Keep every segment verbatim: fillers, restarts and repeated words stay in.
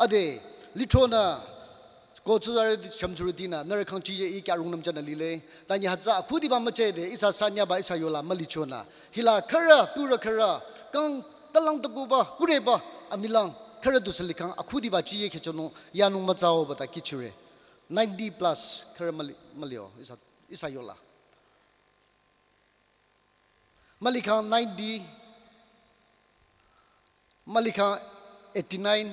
Ade, lithronü, ko tsuzarüti shümtsurütinü, nührü khyang jiyü I khyang rungnüm jünü lile. Tanyi hütsü akhudiba müchede, ihsa sanyaba ihsa yola mülichonü. Hila khürü, turü khürü, kang talang takuba, kureba, amilang, khürü du sü likhang akhudiba jiyü khehchonung, yanung mütsaoba ta kihchire. Ninety plus, khürü müli, mülio, ihsa, ihsa yola. Mülikhang ninety, mülikhang eighty-nine,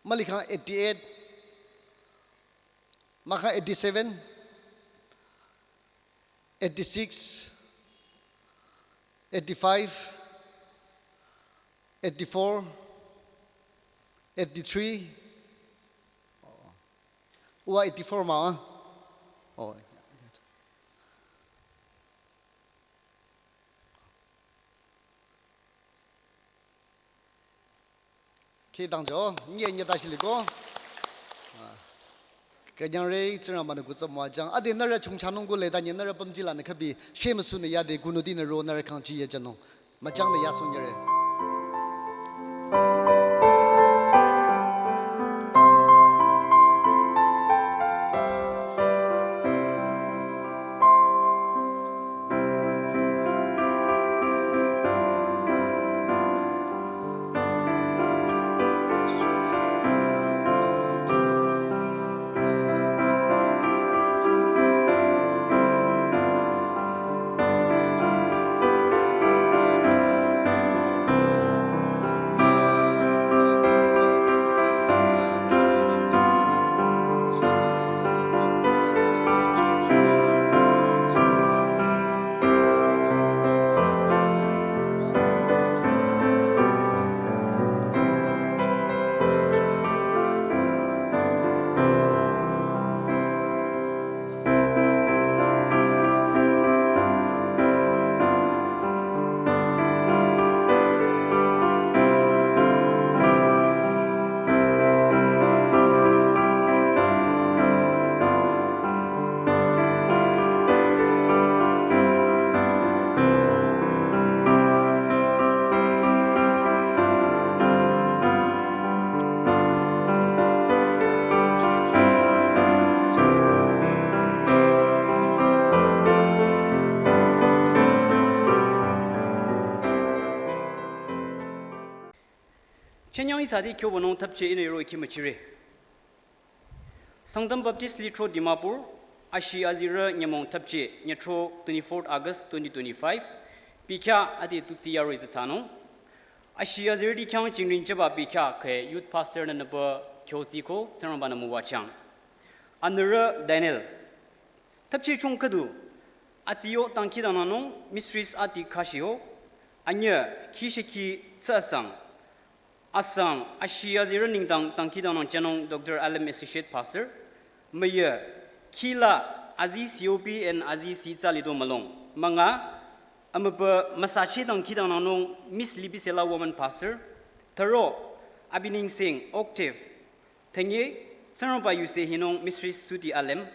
mülikhang eighty-eight, mahkhang eighty-seven, eighty-six, eighty-five, eighty-four, eighty-three. Uwa eighty-four mah, ah? Oh. Khidang jo, nye nye ta shiliko. Ah. Künyangre, Tsingrangba-nü kutsü müwajüng. Ade nührü chungchanung kule ta nye nührü pümji lanü khübi, shemüsunü yade kunutinü ro nührü khyang jiyü jünung. Müjangnü yasong yare. Chenyang ihsa te kyobünung thapche ihnü yoro ikhi müchire. Sangtam Baptist Lithro Dimapur, ashi azirü nyümong thapche, nyüthro twenty-fourth August twenty twenty-five, pikya ade tutsi yaro izi tsanung. Ashi azirüti khyang jingring jüba pikya khe youth pastor nü nüba kyotsiko, Tsingrangba-nü müwajüng. Anürü Daniel. Thapche chung khüdu, atsiyo dangkhidangnangnung Mistress Ati Khashio, anyü khishiki tsü asang, asang ashi azirü nengdang dangkhidangnang jünung Doctor Alem Associate Pastor, müyü khila azi C O P and azi si tsü lido mülung, münga, amübü müsachi dangkhidangnangnung Miss Libisela Woman Pastor, thüro, abi nengseng Octave, thünye, Tsingrangba yuse hinung Mistress Suti Alem,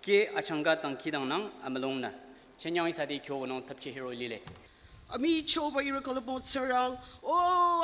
ke achangka dangkhidangnang amülungnü. Chenyang ihsa te kyobünung thapche hiro lile. Amichoba ihrü külüpbong Tsingrang, o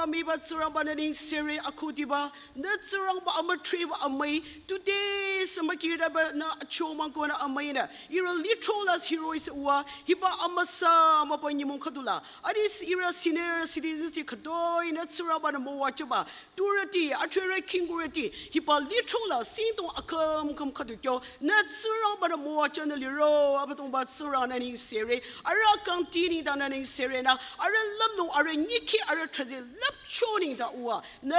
amiba Tsingrangba nü nengsere akhudiba, nü Tsingrangba amütreba amüi, today sü mükirdaba nü achomang konü amüinü, ihrü lithro la hiro ihsa uwa, hiba amüsa amüba nyümong khüdula, adi sü ihrü senior citizens ti khütoi nü Tsingrangba-nü müwajüba, turüti, athrerü khingkurüti, hiba lithro la singdong akhüm khüm khüdu kyo, nü Tsingrangba-nü müwajünü liro, Abüdongba Tsingrang nü nengsere, arüh kangti nengdang nü nengsere nü, arüh lümnung, arüh nyikhi, arüh thrüze lüpcho nengdang uwa, nü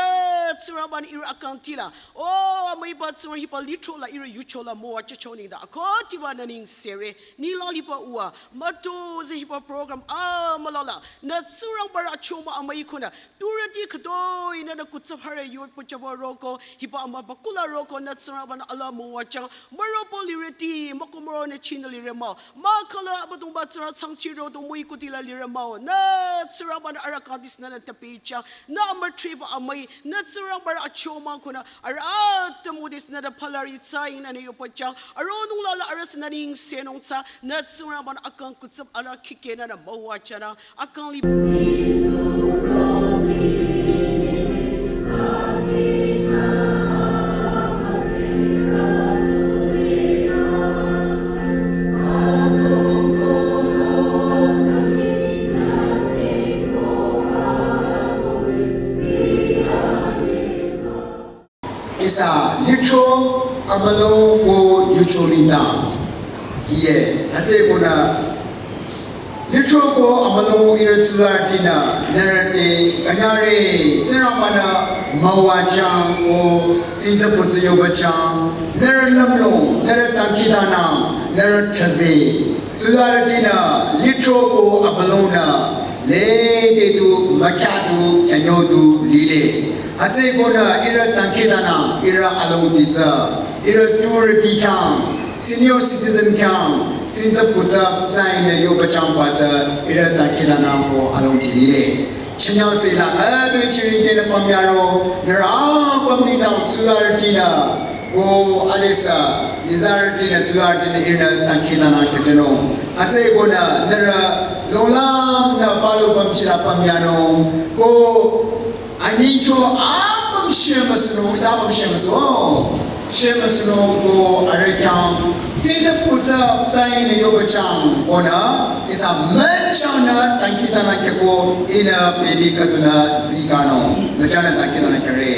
Tsingrangba-nü ihrü akangti la, o, amüiba Tsingrang hiba lithro la ihrü yucho la müwajücho nengdang, akhudiba nü nengsere, nila liba uwa, mütozeh hiba program amüla la, nü Tsingrangba-rü achomang amüi konü, turüti khütoi nü nü kutsüp harü yotpü jüba roko, hiba amübükuh la roko nü Tsingrangba-nü alaa müwajüng, müropo lirüti, mükoh müro nü chinü lire mah-o, mahkhang la Abüdongba Tsingrang changchi ro dong müi kuti la lire mah-o, nü Tsingrangba-nü arüh kangti sü nü nü tapehjüng, nü amütreba amüi, nü Tsingrangba-rü achomang konü, arüh atümung desi nü nü phalari tsü inü nü yopajüng, aronung la la arüh sü nü nengsenung tsü, nü Tsingrangba-nü akang kutsüp arüh khikhe nü nü müwajünü, akang li Ihsa lithro amülung ko yucho nengdang. Hiye, hütsükonü lithro ko amülung ihrü tsurütinü, nührü te künyangre, Tsingrangba-nü müwajüng ko tsingtsapü tsü yobajüng, nührü lümlong, nührü dangkhidangnang, nührü thaze, tsurütinü, lithro ko amülungnü, lede du, mükya du, künyo du, lile. Hütsükonü ihrü dangkhidangnang, ihrü alongdi tsü, ihrü tsurüti khyang, senior citizen khyang, tsingtsapü tsü, tsainü yobajüngba tsü, ihrü dangkhidangnang ko alongdi lile. Chünyangsela, adu chiringenü pümyaro, nührü apüm nengdang tsurütinü, ko alisa, nyitsarütinü, tsurütinü ihrünü dangkhidangnang khyüchinung. Hütsükonü nührü longlangnü palu pümchila pümyanung. Ko anyingcho apüm shemüsunung, ihsa apüm shemüsu. Shemüsunung ko arüh khyang. Tsingtsapü tsü tsainü yobajüng konü, ihsa müchangnü dangkhidangnang khyüko ihnü baby khüdunü zikanung. Müchangnü dangkhidangnang khyüre.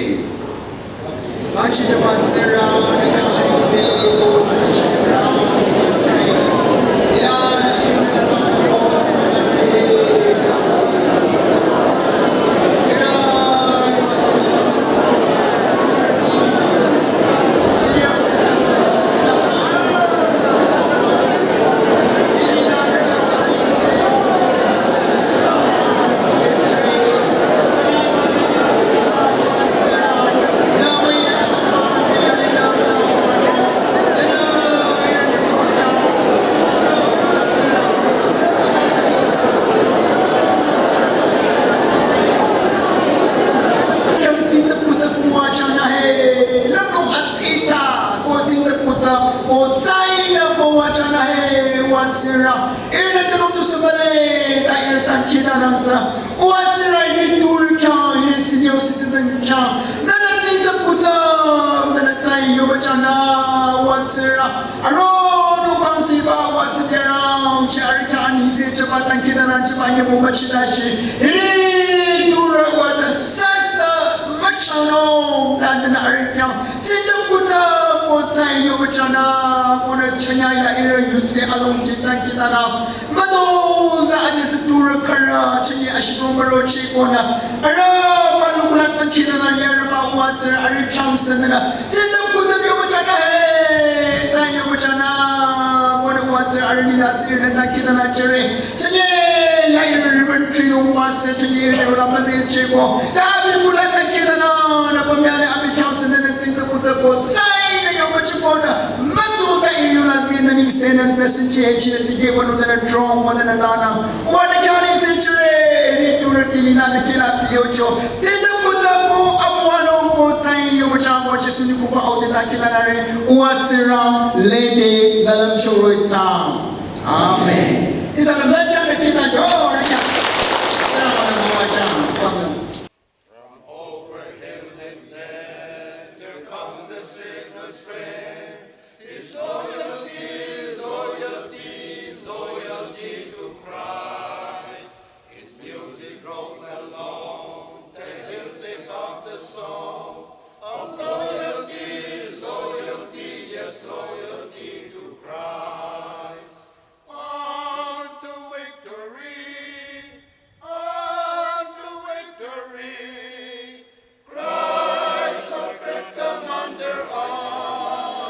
Tsingtsapü tsü müwajüng nü he, lümlong atsitsa, ko tsingtsapü tsü, ko tsainü müwajüng nü he, wa Tsingrang. Ihrünü jünung tu sümüle, ta ihrü dangkhidangnang tsü. Wa Tsingrang ihrü tsurü khyang, ihrü senior citizen khyang. Nühnü tsingtsapü tsü, nühnü tsai yobajüng nü, wa Tsingrang. Aronung kangsiba, wa Tsingrang, chah arüh khyang nengse chaba dangkhidangnang chaba nyümong müchidashi. Ihrü tsurü wa tsü sasa müchanung, nühnü arüh khyang. Tsingtsapü tsü, ko tsai yobajüng nü, konü chünye la ihrü yutse alongdi dangkhidangnang. Mütozah adesü tsurü khürü, chünye ashibong mürochikonü. Arüh, palu kula dangkhidangnang yarüba wa Tsingrang arüh khyang sününü. Tsingtsapü tsü yobajüng nü he, tsai yobajüng nü, konü wa Tsingrang arüh nengdang sünü dangkhidangnang jüre. Chünye la ihrü Reverend Trinong Pastor, chünye ihrü la müzehcheko. Ta abi kula dangkhidangnang, nü pümyale abi khyang sününü tsingtsapü tsü ko tsainü yobajükonü. Mütozah ihrü la zinü nengsenü, nü sünche hechinü tikeh wünü nü drong wünü nü lanü. Wa nü khyang nengse jüre, ihrü tsurüti nü nü kihla piyocho. Tsingtsapü tsü ko amüwanung ko tsai yobajüng ko Jisu nü kuba audü dangkhidangnangre. Wa Tsingrang lede nü lümcho roh-i tsang. Amen. Ihsa la müchangnü kihla jüre. Tsingrang nü müwajüng. Amen. From over heaven and earth, there comes a sacred strain. It's loyalty, loyalty, loyalty to Christ. Its music rolls along, the hills take up the song of loyalty, loyalty, yes, loyalty to Christ. On to victory, on to victory. Christ, our great commander, on.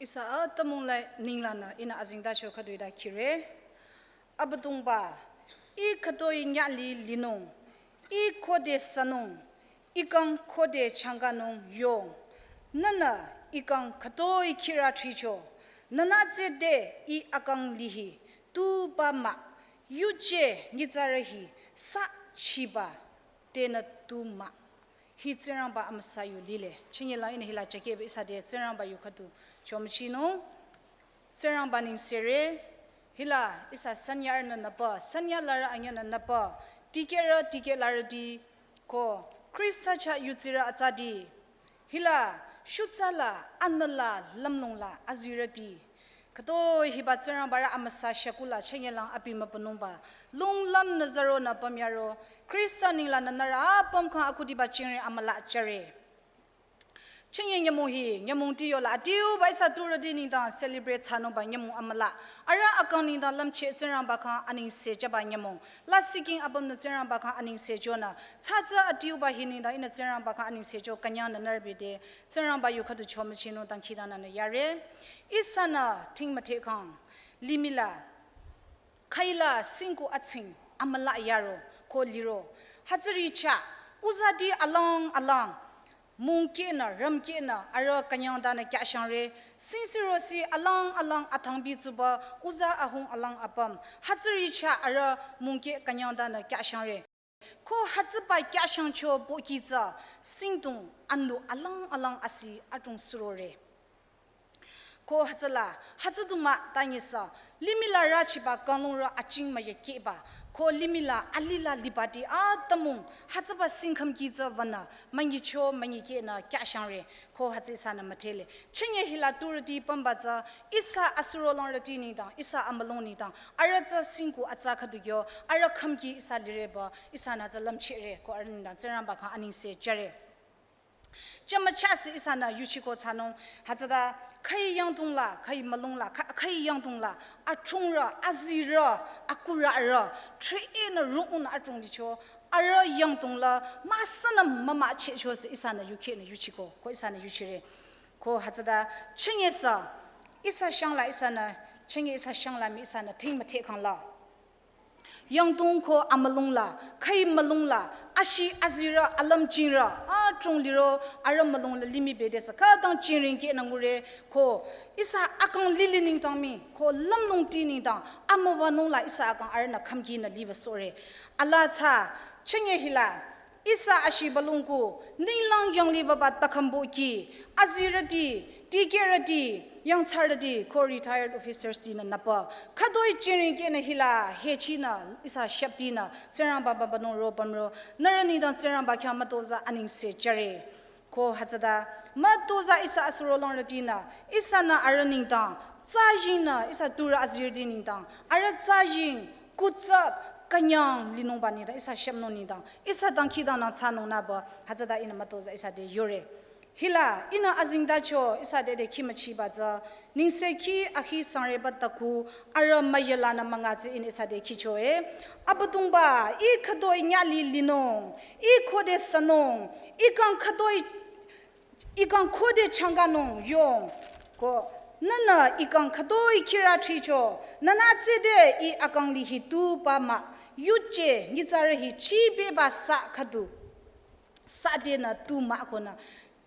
Ihsa atümung la ninglanü ihnü azengtacho khüdu ida khire. Abüdongba, ih khütoi nyali linung, ih khode sünung, ih kang khode changanung yong. Nühnü ih kang khütoi khira thricho. Nühnü tsüde ih akang lihi tuba mah, yuje nyitsarü hi sa chiba tenü tu mah. Hi Tsingrangba amüsa yu lile. Chinye lang ihnü hila chakebe ihsa te Tsingrangba yu khüdu chomchinung. Tsingrangba nengsere, hila ihsa sanyarünü nüpa, sanyalarü anyünü nüpa, dikehrü dikehlarüti ko Khrista chah yutsirü atsati, hila shutsa la, anü la, lümlong la azirüti, khütoi hiba Tsingrangba rü amüsa shakula chinye lang abi mübünungba, lunglüm nü zaro nü pümyaro, Khrista ninglanü nührü apüm khyang akhudiba chingri amüla jüre. Chinye nyümong hi, nyümong tiyo la adiuba ihsa tpurüti nengdang celebrate thsanungba nyümong amüla. Arüh akang nengdang lümcheh Tsingrangba khyang anengse jüba nyümong. Lasih king apümnü Tsingrangba khyang anengse jünü. Tsatsa adiuba hi nengdang ihnü Tsingrangba khyang anengse jü künyangnü nührü bete Tsingrangba yu khüdu chomüchinung dangkhidangnangnü yare. Ihsanü thing müthe khyang limih la khaila singku atsing amüla yaro ko liro. Hütsüri chah, uzati alang alang, mungkehnü, rümkehnü, arüh künyangtanü kyashangre, singsirosi alang alang athangbi tsuba, uza ahung alang apüm, hütsüri chah arüh mungkeh künyangtanü kyashangre. Ko hütsüba kyashangcho pohki tsü, singdong anu alang alang asi adrong surore. Ko hütsüla, hütsüdu mah tanyisa, limih la rüchiba kanglungrü aching müyekehba, ko limih la alih la libati atümung, hütsüba singkhümki tsü wünü, münyicho münyikehnü kyashangre, ko hütsü ihsanü müdhele. Chinye hila tpurüti pümba tsü, ihsa asuro langrüti nengdang, ihsa amülung nengdang, arüh tsü singku atsa khüdu kyo, arüh khümki ihsa lireba, ihsanü tsü lümchehre, ko arüh nengdang Tsingrangba khyang anengse jüre. Chama chasi ihsanü yuchiko thsanung, hütsüta khüi yangdong la, khüi mülung la, khü-, khüi yangdong la, adrongrü, azirü, akurarü, thrienü rungnü adrong licho, arüh yangdong la, müsanü mümüchehcho si ihsanü yukhehnü yuchiko, ko ihsanü yuchire. Ko hütsüta, chinye sa, ihsa shangla ihsanü, chinye ihsa shangla mii ihsanü thing müthe khyang la. Yangdong ko amülung la, khüi mülung la, ashi azirü alümchingrü, adrong liro, arüh mülung la limih bete sa, khütang chingring kehnü ngure, ko ihsa akang lili nengdang mii, ko lümlongti nengdang, amüwanung la ihsa akang arühnü khümkinü liba sore. Ala tsü, chinye hila, ihsa ashi balungku, ninglang yanglih baba takhümbo ki, azirüti, dikehrüti, yangthsarüti, ko retired officers tinü nüpa, khütoi chingring kehnü hila, hechinü, ihsa sheptinü, Tsingrangba baba nung ro pümro, nührü nengdang Tsingrangba khyang mütozah anengse jüre. Ko hütsüta, mütozah ihsa asuro langrütinü, ihsanü arüh nengdang, tsajingnü, ihsa tpurü azirüti nengdang, arüh tsajing, kutsap, künyang linungba nengdang, ihsa shepnung nengdang, ihsa dangkhidangnang thsanung nüba, hütsüta ihnü mütozah ihsa te yore. Hila, ihnü azengtacho, ihsa te te khimüchiba tsü, nengsekhi akhi sangreba taku, arüh müyalanü münga tsü ihnü ihsa te khicho e. Abüdongba, ih khütoi nyali linung, ih khode sünung, ih kang khütoi, ih kang khode changanung yong. Ko, nühnü ih kang khütoi khira thricho, nühnü tsüde ih akang lihi tuba mah, yuje, nyitsarü hi chibeba sa khüdu. Sa tenü tu mah konü.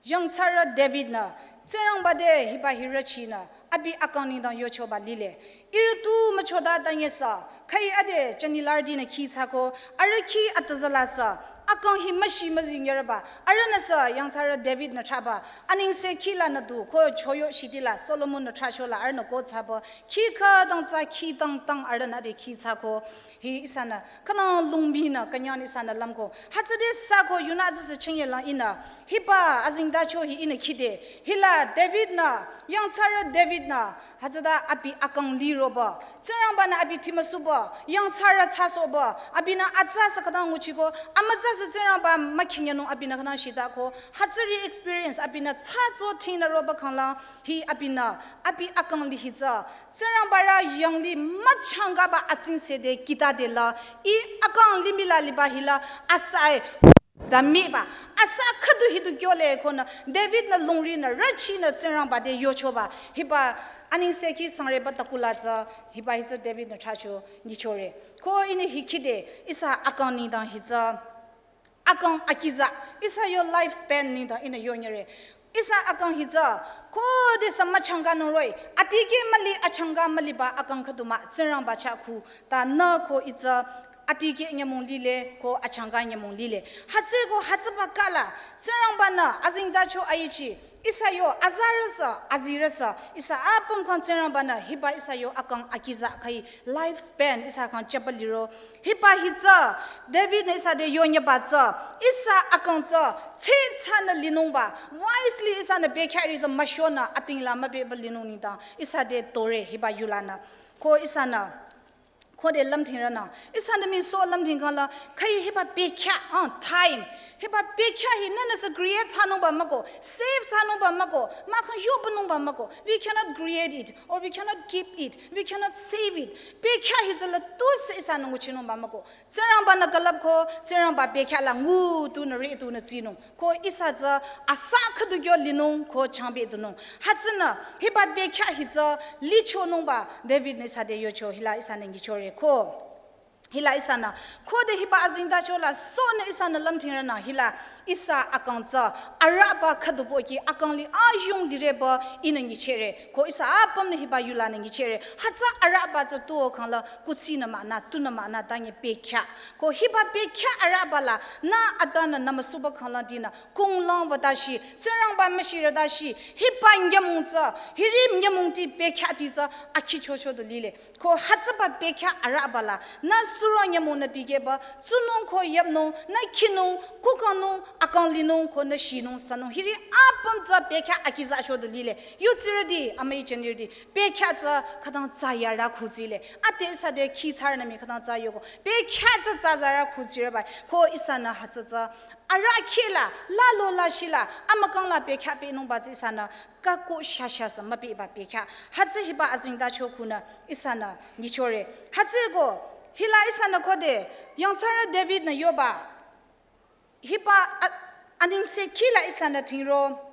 Yangthsarü David-nü, Tsingrangba te hiba hi rüchinü, abi akang nengdang yochoba lile. Ihrü tu müchota tanyisa, khüi ade chanilarütinü khi thsako, arüh khi atüzala sa, akang hi müshi müzing yarüba, arühnü sa yangthsarü David-nü thraba, anengsekhi lanü du, ko choyo shitila, Solomon-nü thrachola arühnü ko thsaba, khi khütang tsü khi tangtang arühnü ade khi thsako, hi ihsanü, künang lungbi nü, künyang ihsanü lümko. Hütsüde sako yunü tsüsü chingye lang ihnü. Hiba azengtacho hi ihnü khide. Hila David-nü, yangthsarü David-nü. Hütsüta abi akang liroba. Tsingrangba-nü abi thimüsuba. Yangthsarü thsasohba. Abinü atsa sü khütang nguchiko. Amütsa sü Tsingrangba mükhinyanung abinü khütang shitako. Hütsüri experience abinü thsaso thingnü roba khanglang. Hi abinü, abi akang lihi tsü, Tsingrangba rü yanglih müchangkaba atsingse te kita te la, ih akang limih la liba hila, asai, Ta miba, asa khüdu hidu kyole konü, David nü lungri nü, rüchi nü Tsingrangba te yochoba, hiba, aningse ki sangreba takula tsü, hiba hi tsü David nü thracho nyichore. Ko ihnü hi khide, ihsa akang nengdang hi tsü, akang akiza, ihsa yo lifespan nengdang ihnü yonyere. Ihsa akang hi tsü, khodesü müchangka nungroi, adikeh müli achangka müliba akang khüdu mah, Tsingrangba chah khu, ta nü ko ih tsü, adikeh nyümong lile, ko achangka nyümong lile. Hütsü ko hütsüba kala, Tsingrangba nü, azengtacho aichi, ihsa yo, azarüsü, azirüsü, ihsa apüm khyang Tsingrangba nü, hiba ihsa yo akang akiza khai, lifespan, ihsa khyang chapaliro, hiba hi tsü, David nü ihsa te yonyeba tsü, ihsa akang tsü, tsitsanü linungba, wisely ihsanü bekhyah ri tsü müshonü, atingla mübeba linung nengdang, ihsa te tore, hiba yulanü. Ko ihsanü, khode lümthing ranü, ihsanü miso lümthing khala, khai hiba bekhyah, ah, time, hiba bekhyah hi nünüsü create thsanungba müko, save thsanungba müko, mahkhang yobanungba müko, we cannot create it, or we cannot keep it, we cannot save it. Bekhyah hi tsüla tusü ihsanü nguchinungba müko. Tsingrangba nü külüp ko, Tsingrangba bekhyah la ngu tunü ri tunü tsinung. Ko ihsa tsü asa khüdu kyo linung, ko changbe tunung. Hütsünü, hiba bekhyah hi tsü lichonungba, David nü ihsa te yocho, hila ihsanü nyichore ko. Hila ihsanü, khode hiba azengtacho la, sonü ihsanü lümthing ranü, hila ihsa akang tsü, araba khüdu pohki, akang li ayung lireba, ihnü nyichere. Ko ihsa apüm nü hiba yulanü nyichere. Hütsü araba tsü tuo khangla, kutsinü mah nü, tunü mah nü, tangi bekhyah. Ko hiba bekhyah araba la, nü adanü nü müsuba khangla dinü, kunglang wadashi, Tsingrangba müshirüdashi, hiba nyümong tsü, hiri nyümong ti bekhyah ti tsü, akhichocho du lile. Ko hütsüba bekhyah araba la, nü suro nyümong nü dikehba, tsunung ko yapnung, nü khinung, kukangnung, akang linung, ko nü shinung sanung, hiri apüm tsü bekhyah akiza cho du lile. Yutsirüti, amüi jünirüti, bekhyah tsü khütang tsü yara khutsile. Ate ihsa te khi tsarnü mii khütang tsü yoko. Bekhyah tsü tsü zara khutsireba. Ko ihsanü hütsü tsü. Ara khila, la lo la shila, amükang la bekhyah pehnungba tsü ihsanü. Kako shasha sü müpehba bekhyah. Hütsü hiba azengtacho khunü ihsanü nyichore. Hütsü ko, hila ihsanü khode, yangthsarü David nü yoba. Hiba a-, aningse kila ihsanü thingro.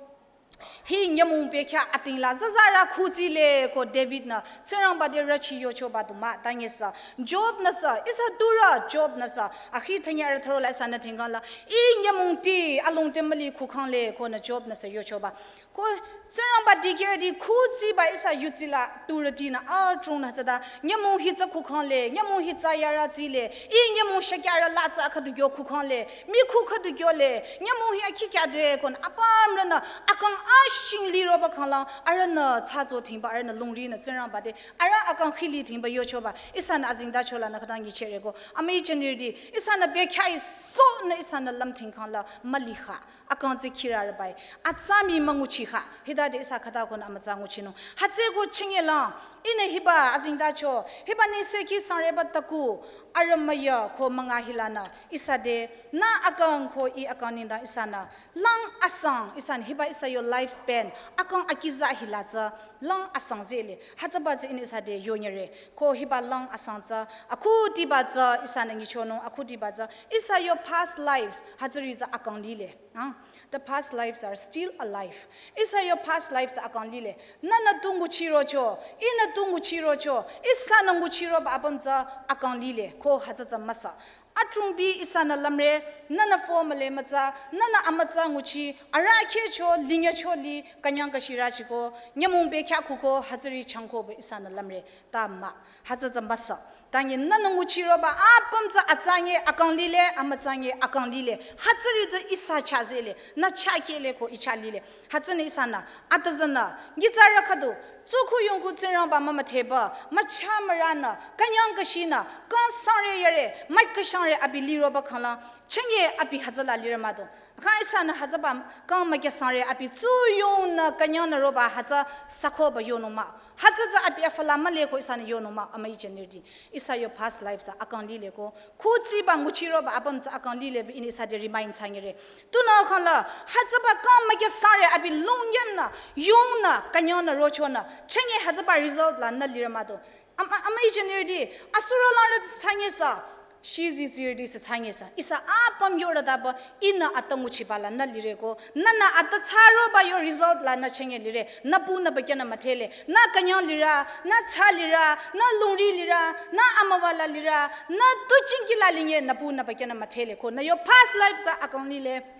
Hi nyümong bekhyah atingla zazara khutsile ko David nü Tsingrangba te rüchi yochoba du mah tangi sü. Job nü sü, ihsa turü Job nü sü. Akhi thanyarü thüro la ihsanü thingkang la. Ih nyümong ti alung te müli khukhangle konü Job nü sü yochoba. Ko Tsingrangba dikehrüti khutsiba ihsa yutsila turütinü adrongnü tsüta, nyümong hi tsü kukhangle, nyümong hi tsü yara tsile, ih nyümong shakyara la tsü akhüdu kyo kukhangle, mikhu khüdu kyole, nyümong hi akhi kya de kon, apümrünü, akang ashing liroba khanglang, arühnü tsatso thingba, arühnü lungrinü Tsingrangba te, arüh akang khili thingba yochoba, ihsanü azengtacho lanü khütang nyichehre ko, amüi jünirüti, ihsanü bekhyah i sonü ihsanü lümthing khangla, mülikha. Akang tsü khirarübai. Atsa mii münguchikha. Hitade ihsa khüta konü amütsa nguchinung. Hütsüko chinge lang. Ihnü hiba azengtacho. Hiba nengsekhi sangreba taku. Arümüya ko münga hilanü. Ihsa te. Nü akang ko ih akang nengdang ihsanü. Lang asang. Ihsanü hiba ihsa yo lifespan. Akang akiza hila tsü. Lang asang zele. Hütsüba tsü ihnü ihsa te yonyere. Ko hiba lang asang tsü. Akhudiba tsü. Ihsanü nyichonung. Akhudiba tsü. Ihsa yo past lives. Hütsüri tsü akang lile. Ah, the past lives are still alive. Ihsa yo past lives akang lile. Nünü tu nguchirocho, ihnü tu nguchirocho, ihsanü nguchiroba apüm tsü akang lile, ko hütsü tsü müsa. Atrungbi ihsanü lümre, nünü formüle mütsa, nünü amütsa nguchi, arahkheh cho, linyücho li, künyang kashira chiko, nyümong bekhyah kuko, hütsüri changkoba ihsanü lümre. Ta mah, hütsü tsü müsa. Tangi nünü nguchiroba apüm tsü atsange akang lile, amütsange akang lile. Hütsüri tsü ihsa chah zele, nü chah kehle ko ih chah lile. Hütsünü ihsanü, atüzünü, nyitsarü khüdu, tsuku yongku Tsingrangba mümüdheba, mücha müranü, künyang kashinü, kang sangre yare, mah kashangre abi liroba khanglang, chenge abi hütsüla lire mado. Kha ihsanü hütsüba kang mükyasangre abi tsuyongnü künyangnü roba hütsü sakhoba yonung mah. Hütsü tsü abi afala mühle ko ihsanü yonung mah amüi jünirüti. Ihsa yo past life tsü akang lile ko. Khutsiba nguchiroba apüm tsü akang lile bi ihnü ihsa te remind thsangere. Tunüo khangla hütsüba kang mükyasangre abi longyangnü yongnü künyangnü rochonü. Chenge hütsüba result lanü lire mado. Am-, amüi jünirüti. Asuro langrü thsangesa. Shizi tsirüti sü thsanye sü. Ihsa apüm yorüdaba ihnü atü nguchiba la nü lireko. Nünü atü thsaroba yo result la nü chünye lire. Nü pu nü bakyanü müdhele. Nü künyang lirü, nü thsa lirü, nü lungri lirü, nü amüwa la lirü, nü tu chingki la linye nü pu nü bakyanü müdhele ko. Nü yo past life tsü akang lile.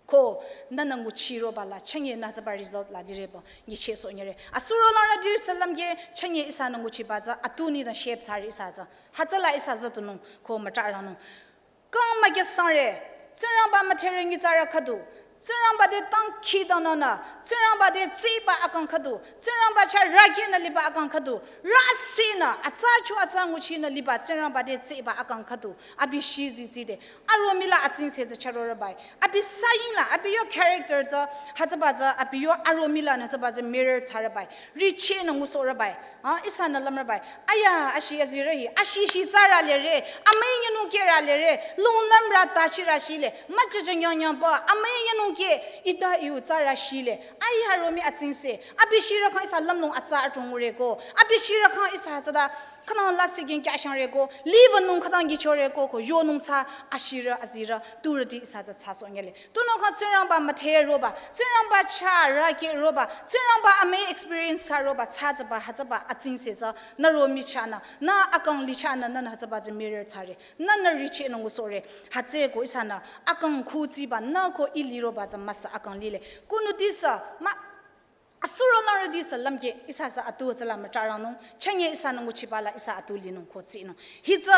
Ko, nünü nguchiroba la, chünye nü tsüba result la lireba, nyichehsohnyere. Asuro langrü dir salam ge, chünye ihsanü nguchiba tsü, atu nü shape thsare ihsa tsü. Hütsüla ihsa tsü tunung, ko mütraranung. Kang müge sangre, Tsingrangba müdhere nyitsarü khüdu. Tsingrangba te tangkhi dangnangnü, Tsingrangba te tsiba akang khüdu. Tsingrangba chah rükehnü liba akang khüdu. Rüsinü, atsa chu atsa nguchinü liba, Tsingrangba te tsiba akang khüdu. Abi shizi tside. Aro mila atsingse tsü charo rübai. Abi saying la, abi yo character tsü, hütsüba tsü, abi yo aro mila nü tsüba tsü mirror thsa rübai. Richehnü ngusoh rübai. Ah, ihsanü lüm rübai. Aya, ashi azirü hi, ashi shi tsarü lire. Amüi nyanung kerü lire. Lung lümrü ta shirü shile. Müchacha nyang nyang ba. Amüi nyanung ke, ita iu tsarü shile. Aya aro mi atsingse. Abi shirü khang ihsa lümlong atsa atong reko. Abi shirü khang ihsa tsüda. Khütang lasih ging kyashang reko, liba nung khütang gicho reko ko, yonung tsü, ashirü, azirü, turüti ihsa tsü thsasohnyele. Tunüo khang Tsingrangba müdheroba, Tsingrangba chah rükehroba, Tsingrangba amüi experience thsaroba, tsü tsüba, hütsüba, atsingse tsü, nü ro michahnü, nü akang lichahnü, nünü hütsüba tsü mirror thsare, nünü richehnü ngusohre, hütsüeko ihsanü, akang khu tsiba, nü ko ih liroba tsü müsa akang lile. Kunuti sü, ma, asuro langrüti sü lümge ihsa sü atu tsüla mütrarangnung, chünye ihsanü nguchiba la ihsa atu linung ko tsinung. Hitsü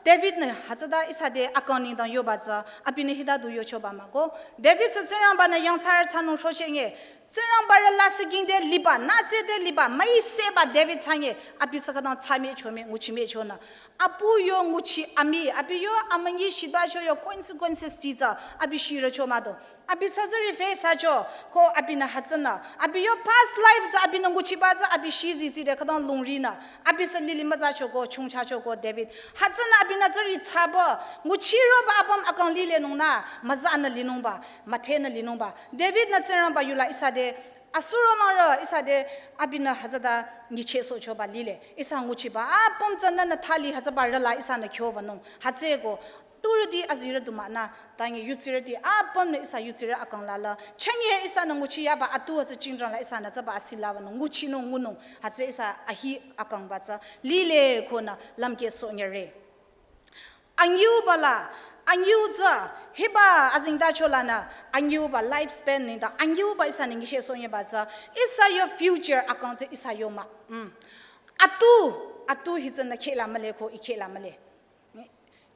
David-nü hütsüta ihsa te akang nengdang yoba tsü, abinü hita du yochoba mah ko. David sü Tsingrangba-nü yangthsarü thsanung shochenge, Tsingrangba rü lasih ging te liba, nütse te liba, müiseba David thsanye, abi sü khütang thsami chome, nguchimi chonü. Apu yo nguchi amii, abi yo amünyi shita cho yo consequences ti tsü, abi shirü cho mah do. Abi sü tsüri face thsacho, ko abinü hütsünü. Abi yo past life tsü abinü nguchiba tsü abi shizi tside khütang lungrinü. Abi sü lili müzacho ko, chungchacho ko David. Hütsünü abinü tsüri thsaba, nguchiroba apüm akang lilenungnü, müzanü linungba, müdhenü linungba. David-nü Tsingrangba yula ihsa te, asuro langrü ihsa te, abinü hütsüta nyichehsohchoba lile. Ihsa nguchiba, apüm tsü nünü thali hütsüba rüla ihsanü kyobanung. Hütsüeko, turüti azirü du mah nü, tangi yutsirüti, apümnü ihsa yutsirü akang lala. Chünye ihsanü nguchi yaba atu hütsü chingdrang la ihsanü tsüba asila banung, nguchinung ngunung, hütsü ihsa ahi akangba tsü, lile konü lümkehsohnyere. Anyiuba la, anyiu tsü, hiba azengtacho lanü, anyiuba lifespan nengdang, anyiuba ihsanü nyichehsohnyeba tsü, ihsa yo future akang tsü ihsa yo mah. Mm. Atu, atu hitsünü khehla mühle ko, ih khehla mühle.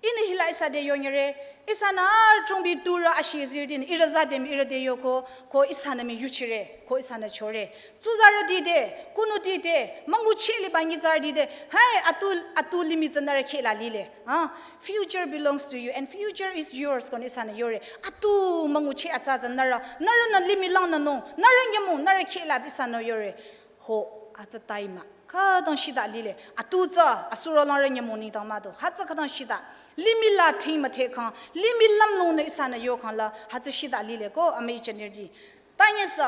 Ihnü hila ihsa te yonyere, ihsanü adrong bi turü ashi zirütinü, ihrü zade mii ihrü te yoko, ko ihsanü mii yuchire, ko ihsanü chore. Tsuzarüti te, kunuti te, müngucheh liba nyitsarüti te, hai, atu, atu limih tsü nührü khehla lile. Ah, future belongs to you and future is yours, konü ihsanü yore. Atu müngucheh atsa tsü nührü, nührünü limih langnünung, nührü nyümong, nührü khehla bi ihsanü yore. Ho, atsa tai mah. Khütang shita lile. Atu tsü, asuro langrü nyümong nengdang mah do. Hütsü khütang shita. Limih la thing müdhe khang, limih lümlongnü ihsanü yokhang la, hütsü shita lile ko, amüi chanirdi. Tanyesü,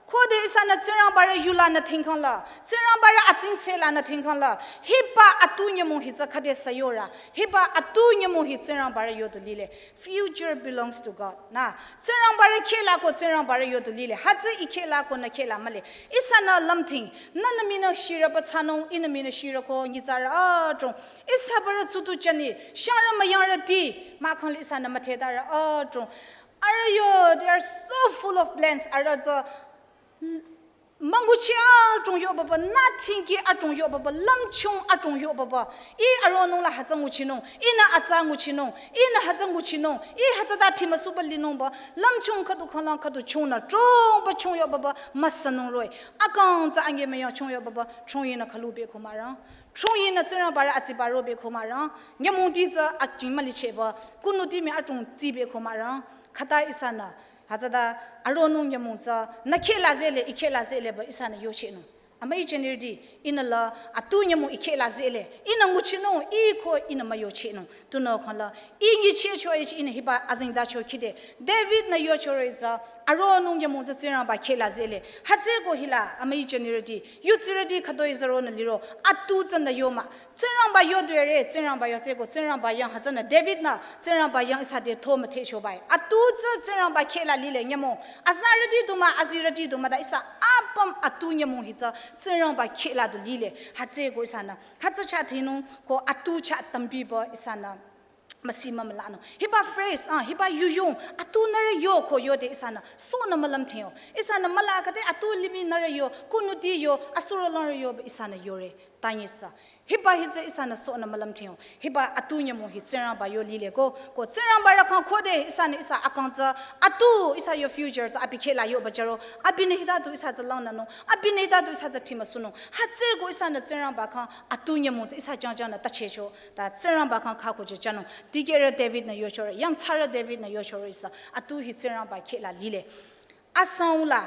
khode ihsanü Tsingrangba rü yulanü thingkhang la, Tsingrangba rü atsingse lanü thingkhang la, hiba atu nyümong hi tsü khüde sü yora, hiba atu nyümong hi Tsingrangba rü yodu lile. Future belongs to God. Nü, Tsingrangba rü khehla ko Tsingrangba rü yodu lile. Hütsü ih khehla ko nü khehla mühle. Ihsanü lümthing. Nünü mii nü shirüba thsanung, ihnü mii nü shirü ko nyitsarü adrong. Ihsa barü tsutu chani, shangrü müyangrüti, mahkhang le ihsanü müdhetarü adrong. Arüh yo, they are so full of plans. Arüh tsü müngucheh adrong yobaba, nüthingki adrong yobaba, lümchung adrong yobaba. Ih aronung la hütsü nguchinung, ihnü atsa nguchinung, ihnü hütsü nguchinung, ih hütsüta thimüsuba linungba, lümchung khüdu khanglang khüdu chungnü, drongba chung yobaba, müsanung roh-i. Akang tsü ange müyang chung yobaba, chungyinü khülu beko mürang. Chungyinü Tsingrangba rü atsiba ro beko mürang. Nyümongti tsü aching mülichehba, kunuti mii adrong tsi beko mürang. Khüta ihsanü, hütsüta aronung nyümong tsü, nü khehla zehle, ih khehla zehle ba ihsanü yochehnung. Amüi chanirdi, Ihnü la atu nyümong I kheh la zile. Ihnü nguchinung, I ko ihnü müyochehnung. Tunüo khang la, I nyichehcho ichi ihnü hiba azengtacho khide. David-nü yochore tsü, aronung nyümong tsü Tsingrangba kheh la zile. Hütsüeko hila, amüi jünirüti, yutsirüti khütoi zaronü liro, atu tsünü yomah. Tsingrangba yodore, Tsingrangba yo tsüeko, Tsingrangba yang hütsünü David-nü, Tsingrangba yang ihsa te tho müthehchoba-i. Atu tsü Tsingrangba kheh la lile nyümong. Azarüti du mah, azirüti du mah ta ihsa apüm atu nyümong hi tsü Tsingrangba kheh la du lile. Hütsüeko ihsanü. Hütsü chah thinung ko atu chah tambiba ihsanü. Müsi mümülanung. Hiba phrase, ah, hiba yuyong, atu nührü yo ko yode ihsanü. Sonü mülüm thingo. Ihsanü müla khüde atu limih nührü yo, kunuti yo, asuro langrü yo, ihsanü yore. Tanyisa. Hiba hi tsü ihsanü sonü mülüm thingo. Hiba atu nyümong hi Tsingrangba yo lile ko, ko Tsingrangba rü khang khode ihsanü ihsa akang tsü, atu ihsa yo future tsü abi kheh la yoba jüro, abinü hita du ihsa tsü langnünung, abinü hita du ihsa tsü thimüsunung. Hütsüeko ihsanü Tsingrangba khang atu nyümong tsü ihsa jangjangnü tachehcho, ta Tsingrangba khang khakujü jünung. Dikehrü David-nü yochore, yangthsarü David-nü yochore ihsa, atu hi Tsingrangba kheh la lile. Asang la,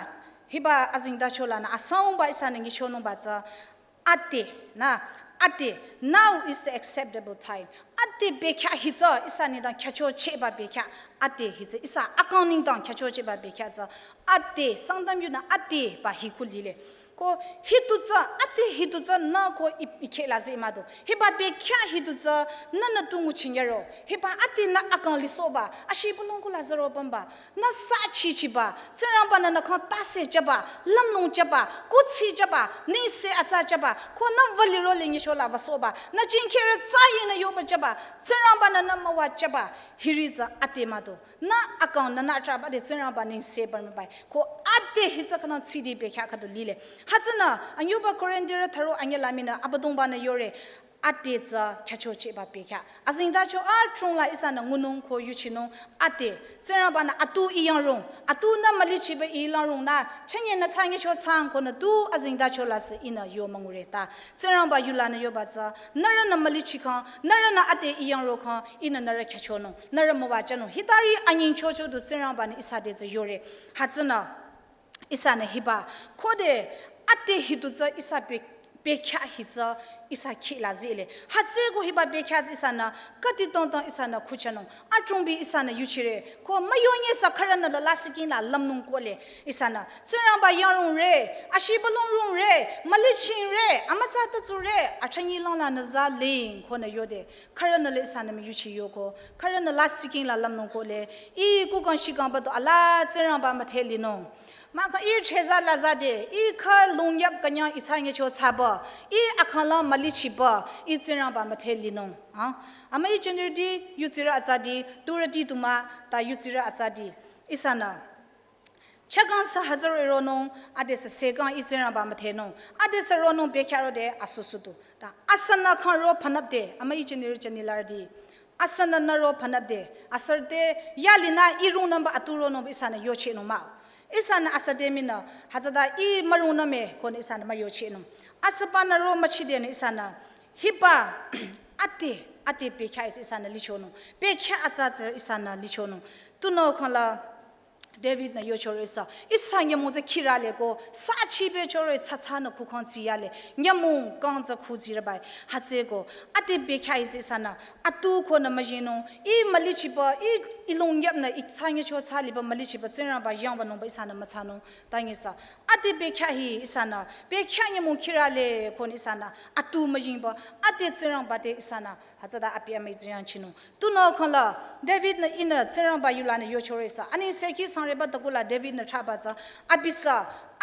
hiba azengtacho lanü, asangba ihsanü nyichonungba tsü, ade, nü, ade, now is the acceptable time. Ade bekhyah hi tsü, ihsa nengdang khyüchochehba bekhyah, ade hi tsü, ihsa akang nengdang khyüchochehba bekhyah tsü, ade, Sangtam yunü adeba hi ku lile. Ko hi du tsü, ade hi du tsü, nü ko I, I kheh la zi mah du. Hiba bekhyah hi du tsü, nünü tu nguchinyero. Hiba adenü akang lisohba, ashi bulong kula zaro pümba. Nü sachichiba, Tsingrangba-nü nü khang tase jüba, lümlong jüba, kuthsi jüba, nengse atsa jüba, ko nü wüliro le nyicho la wüsohba, nü jingkherü tsü yinü yoba jüba, Tsingrangba-nü nü müwajüba, hiri tsü ade mah du. Nü akang nü nü traba de Tsingrangba nengse pümba-i. Ko ade hi tsü khünang tsidi bekhyah khüdu lile. Hütsünü, anyüba Korinthirü tharo anyüh la minü Abüdongba-nü yore. Ade tsü khyüchochehba bekhyah. Azengtacho adrong la ihsanü ngunung ko yuchinung ade. Tsingrangba-nü atu I yangrong. Atunü mülichiba I langrong nü. Chünye nü thsanyicho thsang konü tu azengtacho la sü ihnü yo müngure ta. Tsingrangba yu lanü yoba tsü. Nührünü mülichi khang. Nührünü ade I yangro khang. Ihnü nührü khyüchonung. Nührü müwajünung. Hitari anyingchocho du Tsingrangba-nü ihsa te tsü yore. Hütsünü. Ihsanü hiba, khode ade hi du tsü ihsa be, bekhyah hi tsü ihsa kheh la zile. Hütsüeko hiba bekhyah tsü ihsanü, khüdi tongtong ihsanü khuchanung. Adrongbi ihsanü yuchire, ko müyonye sü khürünü la lasih king la lümnung kohle. Ihsanü, Tsingrangba yangrongre, ashi bulong rongre, mülichingre, amütsa tatsure, atranyi lang lanü za ling, konü yode. Khürünü la ihsanü müyuchi yoko, khürünü lasih king la lümnung kohle. I kukang shikang badu ala Tsingrangba müdhe linung. Mahkhang I cheza laza de, I khü longyap künyang I thsanyicho thsaba, I akhanglang mülichiba, I Tsingrangba müdhe linung. Ha? Amüi jünirüti, yutsirü atsati, turüti du mah, ta yutsirü atsati. Ihsanü. Chakang sü hütsüro I ronung, adesü sekang I Tsingrangba müdhenung, adesü ronung bekhyah rode asusu du. Ta asünü khang ro phanap de, amüi jünirü jünilarüti. Asünü nü ro phanap de, asürü te yalinü I rungnümba atu ronungba ihsanü yochehnung mah. Ihsanü asü te minü, hütsüta I mürungnüme konü ihsanü müyochehnung. Asübanü ro müchidenü ihsanü, hiba, ade, ade bekhyah ihsanü lichonung. Bekhyah atsa tsü ihsanü lichonung. Tunüo khang la, David-nü yochore sü, ihsa nyümong tsü khirale ko, sachi bechore tsatsanü kukhang tsiyale, nyümong kang tsü khutsirüba-i, hütsüeko, ade bekhyah hi tsü ihsanü, atu konü müyinung, I mülichiba, I, I longyapnü, I thsanyicho thsaliba mülichiba, Tsingrangba yangbanungba ihsanü müthsanung, tanyisa, ade bekhyah hi ihsanü, bekhyah nyümong khirale konü ihsanü, atu müyingba, ade Tsingrangba te ihsanü, hütsüta abi amüi Tsingrang chinung. Tunüo khang la, David-nü ihnü Tsingrangba yu lanü yochore sü. Ani seki sangreba taku la David-nü thraba tsü. Abi sü,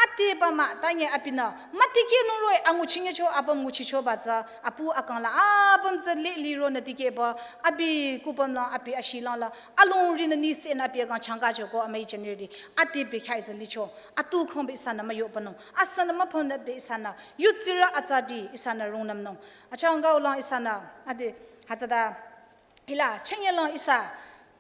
adeba mah tanye abinü. Mütikehnung roh-i anguchinyecho apüm nguchichoba tsü. Apu akang la apüm tsü lili ronü tikehba. Abi kupüm lang abi ashi lang la. Alongrinü nisenü abi akang changkacho ko amüi jünirüti. Ade bekhyah hi tsü licho. Atu khangba ihsanü müyohbanung. Asünü müphanap de ihsanü. Yutsirü atsati ihsanü rungnümnung. Achangkau lang ihsanü. Ade, hütsüta. Hila, chünyelang ihsa,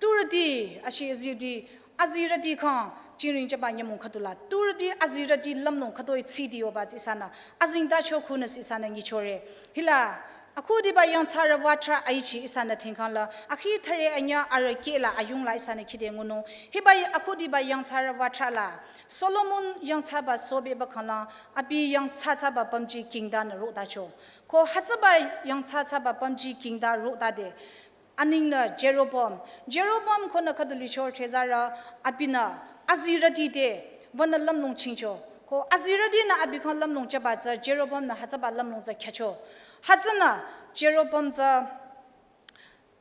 turüti, ashi azirüti, azirüti khang, jingring jüba nyümong khüdula, turüti azirüti lümnung khütoi tsidi yoba tsü ihsanü, azengtacho khunü sü ihsanü nyichore. Hila, Akhudiba yangthsarü watra aichi ihsanü thingkhangla, akhi thare anya arü kehla ayungla ihsanü khide ngunung. Hiba akhudiba yangthsarü watra la, Solomon yangthsaba sobeba khangla, abi yangthsa thsaba pamji kingda nü rodacho. Ko hütsüba yangthsa thsaba pamji kingda rodade. Aningnü Jeroboam. Jeroboam konü khüdu licho thezarü abinü azirüti te, wünü lümlong chingcho. Ko azirütinü abi khang lümlong chaba tsü Jeroboam nü hütsüba lümlong tsü khyücho. Hütsünü Jeroboam tsü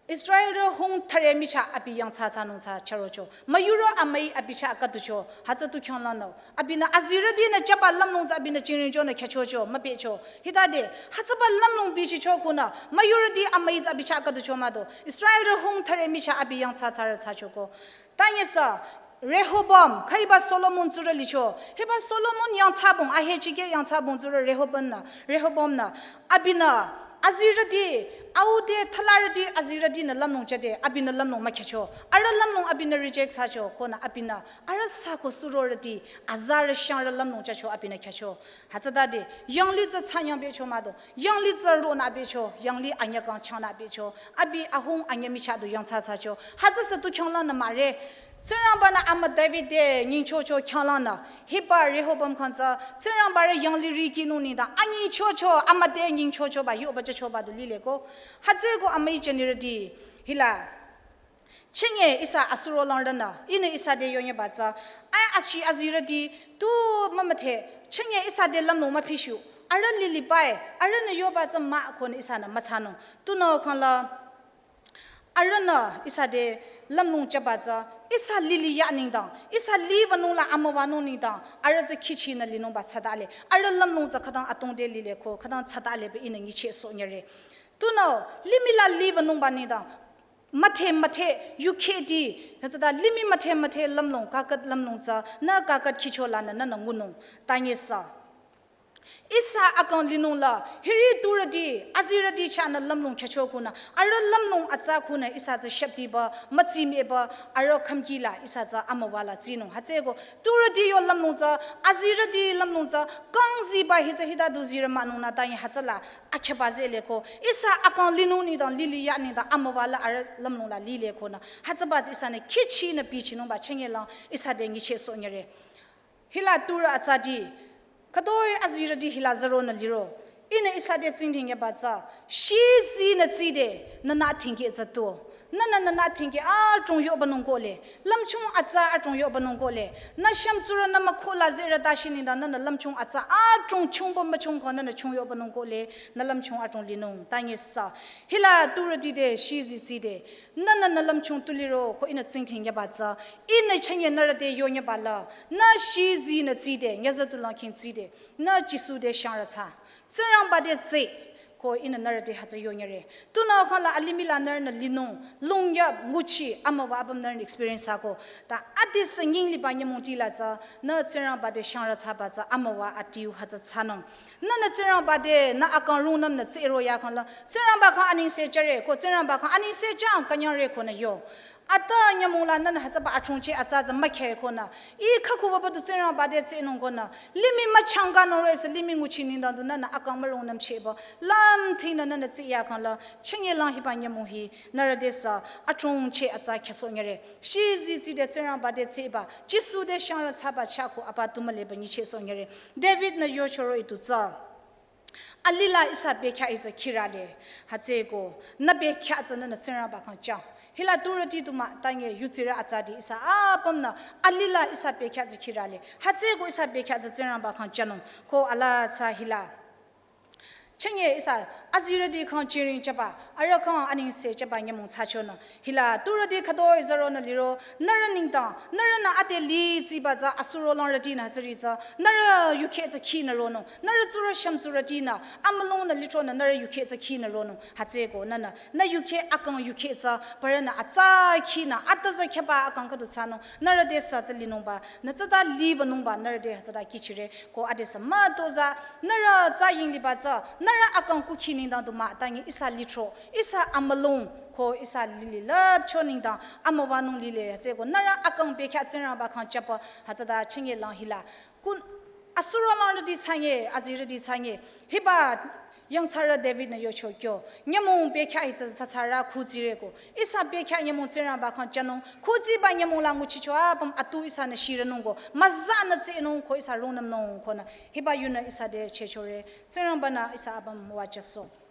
Israelrü hung thare michah abi yangthsa thsanung tsü chürocho. Müyurü amüi abi chah khüducho. Hütsü tu khyanglangnü. Abinü azirütinü chaba lümlong tsü abinü chingringchonü khyüchocho, müpehcho. Hitade, hütsüba lümlong bichicho konü, müyurüti amüi tsü abi chah khüducho mah do. Israelrü hung thare michah abi yangthsa thsarü thsachoko. Tanyesü, Rehoboam, khüiba Solomon tsurü licho. Hiba Solomon yangthsabong, ahechikeh yangthsabong tsurü Rehoboam nü, Rehoboam nü. Abinü, azirüti, au te thalarüti azirütinü lümlong chade, abinü lümlong mükhyücho. Arüh lümlong abinü reject thsacho, konü abinü, arüh sako surorüti, azarü shangrü lümlong chacho abinü khyücho. Hütsütade, yanglih tsü thsanyang becho mah do, yanglih tsü ronü becho, yanglih anyü kang changnü becho, abi ahung anyü michah du yangthsa thsacho. Hütsüsü tu khyanglangnü mahre, Tsingrangbanü amü David te nyingchocho khyanglangnü, hiba Rehoboam khang tsü, Tsingrangbarü yanglih rikinung nengdang, anyingchocho, amü te nyingchochoba, yoba chachoba du lileko. Hütsüeko amüi jünirüti, hila, chünye ihsa asurolangrünü, ihnü ihsa te yonyeba tsü, ai ashi azirüti, tu mümüdhe, chünye ihsa te lümlong müpishu, arüh lilibai, arühnü yoba tsü mah konü ihsanü müthsanung, tunüo khangla, arühnü ihsa te lümlong chaba tsü, ihsa lili ya nengdang, ihsa liwünungla amüwanung nengdang, arüh tsü khichinü linungba thsatale, arüh lümlong tsü khütang atong te lileko, khütang thsatale pü ihnü nyichehsoh nyüre. Tunüo, limih la liwünungba nengdang, müdhe müdhe, yukhehti, hütsüta limih müdhe müdhe lümlong, kakhat lümlong tsü, nü kakhat khicholanü, nünü ngunung, tanyesü. Ihsa akang linungla, hiri turüti, azirüti chahnü lümlong khyücho konü, arüh lümlong atsa konü ihsa tsü sheptiba, mütsimiba, arüh khümkila ihsa tsü amüwala tsinung. Hütsüeko, turüti yo lümlong tsü, azirüti lümlong tsü, kangziba hi tsü hita du zirü mahnungnü tanye hütsüla, akhyaba zeleko, ihsa akang linung nengdang, lili ya nengdang, amüwala arüh lümlongla lilekonü, hütsüba tsü ihsanü khichinü bichinungba chünyelang, ihsa te nyichehsoh nyüre. Hila turü atsati, khütoi azirüti hila zaronü liro. Ihnü ihsa te tsingdhing yaba tsü, shizinü tside, nünü thingkeh tsü tu. Nünü nünü thingkeh adrong yohbanung kohle. Lümchung atsa adrong yohbanung kohle. Nü shümtsurü nü mükhola zerü tashi nengdang nünü lümchung atsa adrong chungba müchungko nünü chung yohbanung kohle. Nü lümchung adrong linung. Tanyesü. Hila turüti te shizi tside. Nünü nü lümchung tu liro ko ihnü tsingdhing yaba tsü, ihnü chünye nührü te yonyeba la, nü shizinü tside, nyüzü tulang khing tside, nü Jisu te shangrü thsa, Tsingrangba te tsi, ko ihnü nührü te hütsü yonyüre. Tunüo khangla alimih la nührünü linung, lungyap, nguchi, amüwa apüm nührünü experience thsako. Ta adesü nying liba nyümong tila tsü, nü Tsingrangba te shangrü thsaba tsü, amüwa adiu hütsü thsanung. Nünü Tsingrangba te, nü akang rungnümnü tsiro ya khangla, Tsingrangba khang anengse jüre, ko Tsingrangba khang anengse jüng künyangre konü yo. Ata nyümong la nünü hütsüba adrongcheh atsa tsü mükheh konü, ih khükuwaba du Tsingrangba te tsinung konü, limih müchangkanung roh-i sü limih nguchi nengdang du nünü akang mürungnümchehba, lümthingnü nünü tsiya khangla, chünyelang hiba nyümong hi, nührü te sü, adrongcheh atsa khyüsoh nyüre. Shizi tside Tsingrangba te tsiba, Jisu te shangrü thsaba chah ko apa tu müleba nyichehsoh nyüre. David-nü yochoro itu tsü. Alila ihsa bekhyah hi tsü khirale. Hütsüeko, nü bekhyah tsü nünü Tsingrangba khang jüng. Hila turüti tu mah, tanye yutsirü atsati ihsa apümnü, alila ihsa bekhyah tsü khirale. Hütsüeko ihsa bekhyah tsü Tsingrangba khang jünung. Ko ala tsü hila. Chünye ihsa, azirüti khang chiring chaba, arüh khang anengse chaba nyümong thsachonü. Hila, turüti khütoi zaronü liro, nührü nengdang, nührünü ade li tsiba tsü asurolangrütinü hütsüri tsü, nührü yukheh tsü khinü ronung, nührü tsurü shümtsurütinü, amülungnü lithronü nührü yukheh tsü khinü ronung, hütsüeko nünü, nü yukheh akang yukheh tsü, parünü atsa khinü, ata tsü khyaba akang khüdu thsanung, nührü te sü tsü linungba, nü tsüta liwünungba, nührü te hütsüta kihchire, ko adesü mütozah, nührü tsü yingliba tsü, nührü akang kukhi nengdang du mah, tanye ihsa lithro, ihsa amülung, ko ihsa lili lüpcho nengdang, amüwanung lile, hütsüeko nührü akang bekhyah Tsingrangba khang jüba, hütsüta chünyelang hila. Kun asurolangrüti thsanye, azirüti thsanye, hiba Yangthsarü David-nü yocho kyo, nyümong bekhyah hi tsü thsathsarü khutsire ko. Ihsa bekhyah nyümong Tsingrangba khyang jünung, khutsiba nyümong la nguchicho apüm atu ihsanü shiranung ko. Müzanü tsinung ko ihsa rungnümnung konü. Hiba yunü ihsa te chehchore, Tsingrangba-nü ihsa apüm wajüsoh.